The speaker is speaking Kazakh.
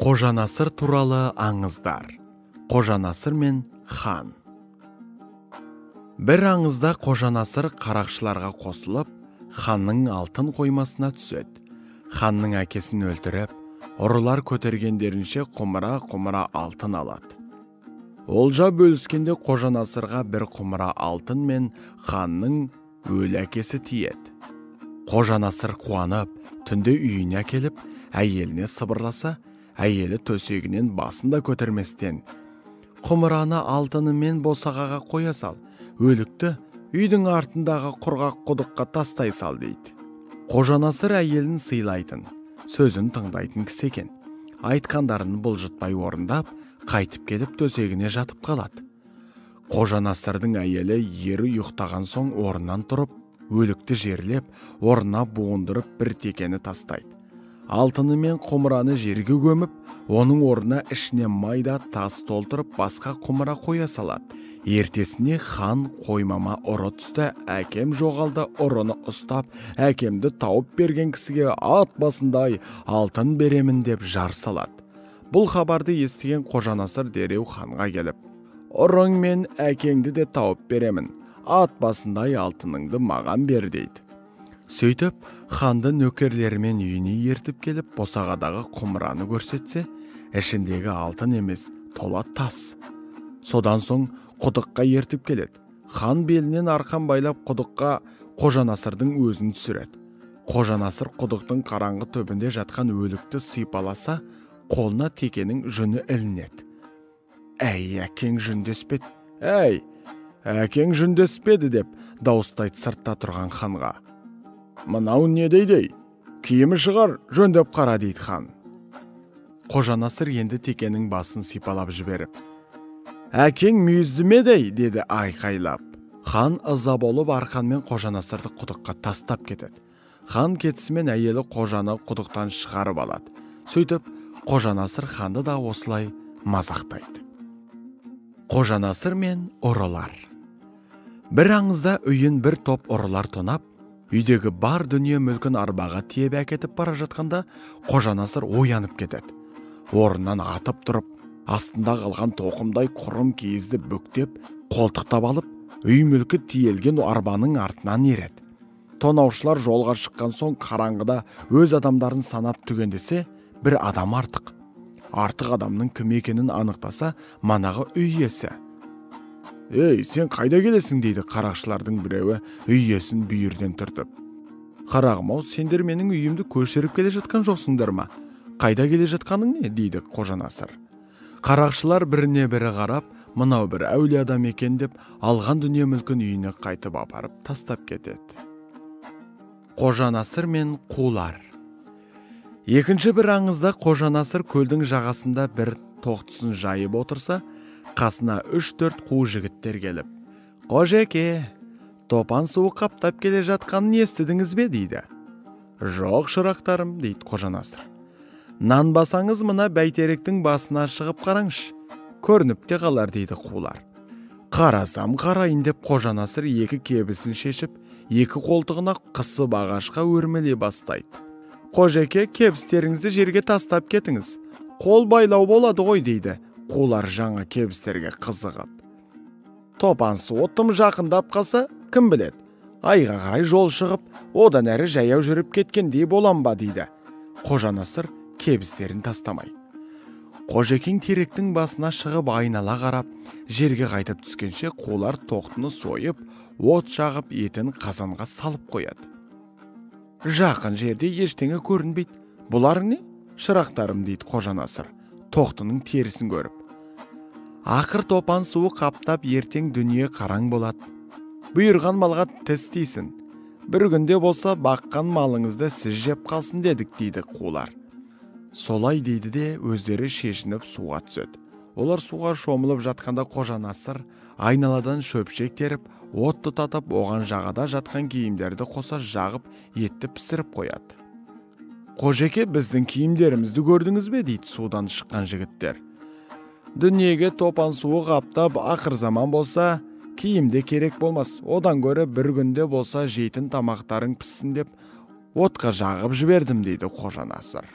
Қожанасыр туралы аңыздар. Қожанасыр мен хан. Бір аңызда Қожанасыр қарақшыларға қосылып, ханның алтын қоймасына түседі. Ханның әкесін өлтіріп, ұрылар көтергендерінше құмыра-құмыра алтын алады. Олжа бөліскенде Қожанасырға бір құмыра алтын мен ханның өлі әкесі тиеді. Қожанасыр қуанып, түнде үйіне әкеліп, әйеліне сыбырласа, әйелі төсегінен басын да көтерместен, құмыраны алтынымен босағаға қоя сал, өлікті үйдің артындағы құрғақ құдыққа тастай сал дейді. Қожанасыр әйелін сыйлайтын, сөзін тыңдайтын кісі екен. Айтқандарын бұлжытпай орындап, қайтып келіп төсегіне жатып қалады. Қожанасырдың әйелі ері ұйықтаған соң орнынан тұрып, өлікті жерлеп, орнына буындырып бір текені тастайды. Алтыны мен құмыраны жерге көміп, оның орнына ішіне майда тас толтырып, басқа құмыра қоя салады. Ертесіне хан қоймама ұры түсті, әкем жоғалды, ұрыны ұстап, әкемді тауып берген кісіге ат басындай алтын беремін деп жар салады. Бұл хабарды естіген Қожанасыр дереу ханға келіп, ұрың мен әкеңді де тауып беремін, ат басындай алтыныңды маған бер дейді. Сөйтіп, ханды нөкерлерімен үйіне ертіп келіп, босағадағы құмыраны көрсетсе, ішіндегі алтын емес, тола тас. Содан соң құдыққа ертіп келеді. Хан белінен арқан байлап құдыққа Қожанасырдың өзін түсіреді. Қожанасыр құдықтың қараңғы түбінде жатқан өлікті сипаласа, қолына текенің жүні ілінеді. Әй, әкең жүндеспеді, әй, әкең жүндеспеді деп дауыстайды сыртта тұрған ханға. Мынау не дейді? Киімі шығар, жөндеп қара дейді хан. Қожанасыр енді текенің басын сипалап жіберіп, әкең мүйізді ме дей, деді айқайлап. Хан ыза болып арқанмен Қожанасырды құдыққа тастап кетеді. Хан кетісімен әйелі Қожаны құдықтан шығарып алады. Сөйтіп, Қожанасыр ханды да осылай мазақтайды. Қожанасыр мен ұрылар. Бір аңызда үйін бір топ ұрылар тонап, үйдегі бар дүние мүлкін арбаға тиеп әкетіп бара жатқанда Қожанасыр оянып кетеді. Орнынан атып тұрып, астында қалған тоқымдай құрым киізді бүктеп, қолтықтап алып, үй мүлкі тиелген арбаның артынан ереді. Тонаушылар жолға шыққан соң қараңғыда өз адамдарын санап түгендесе, бір адам артық. Артық адамның кім екенін анықтаса, манағы үй иесі. Ей, сен қайда келесің, дейді қарақшылардың біреуі үй иесін бүйірден түртіп. Қарағым-ау, сендер менің үйімді көшіріп келе жатқан жоқсыңдар ма? Қайда келе жатқаның не, дейді Қожанасыр. Қарақшылар біріне бірі қарап, мынау бір әулие адам екен деп, алған дүние мүлкін үйіне қайтып апарып тастап кетеді. Қожанасыр мен қулар. Екінші бір аңызда Қожанасыр көлдің жағасында бір тоқтысын жайып отырса, қасына 3-4 қу жігіттер келіп, Қожеке, топан суы қаптап келе жатқанын естідіңіз бе, дейді. Жоқ, шырақтарым, дейді Қожанасыр. Нанбасаңыз мына бәйтеректің басына шығып қараңшы, көрініп те қалар, дейді қулар. Қарасам қарайын деп Қожанасыр екі кебісін шешіп, екі қолтығына қысып ағашқа өрмелей бастайды. Қожеке, кебістеріңізді жерге тастап кетіңіз, қол байлау болады ғой, дейді қулар жаңа кебістерге қызығып. Топан суы тым жақындап қалса, кім біледі, айға қарай жол шығып, одан әрі жаяу жүріп кеткендей болам ба, дейді Қожанасыр кебістерін тастамай. Қожекең теректің басына шығып айнала қарап, жерге қайтып түскенше қулар тоқтыны сойып, от жағып етін қазанға салып қояды. Жақын жерде ештеңе көрінбейді. Бұларың не? Шырақтарым, дейді Қожанасыр, тоқтының терісін көріп. Ақыр топан суы қаптап, ертең дүние қараң болады. Бұйырған малға тіс тисін. Бір күнде болса баққан малыңызды сіз жеп қалсын дедік, дейді қулар. Солай дейді де өздері шешініп суға түседі. Олар суға шомылып жатқанда Қожанасыр айналадан шөпшек теріп, от тұтатып, оған жағада жатқан киімдерді қоса жағып, етті пісіріп қояды. Қожеке, біздің киімдерімізді көрдіңіз бе, дейді судан шыққан жігіттер. Дүниеге топан суы қаптап, ақыр заман болса, киім де керек болмас. Одан гөрі бір күнде болса жейтін тамақтарың піссін деп, отқа жағып жібердім, дейді Қожанасыр.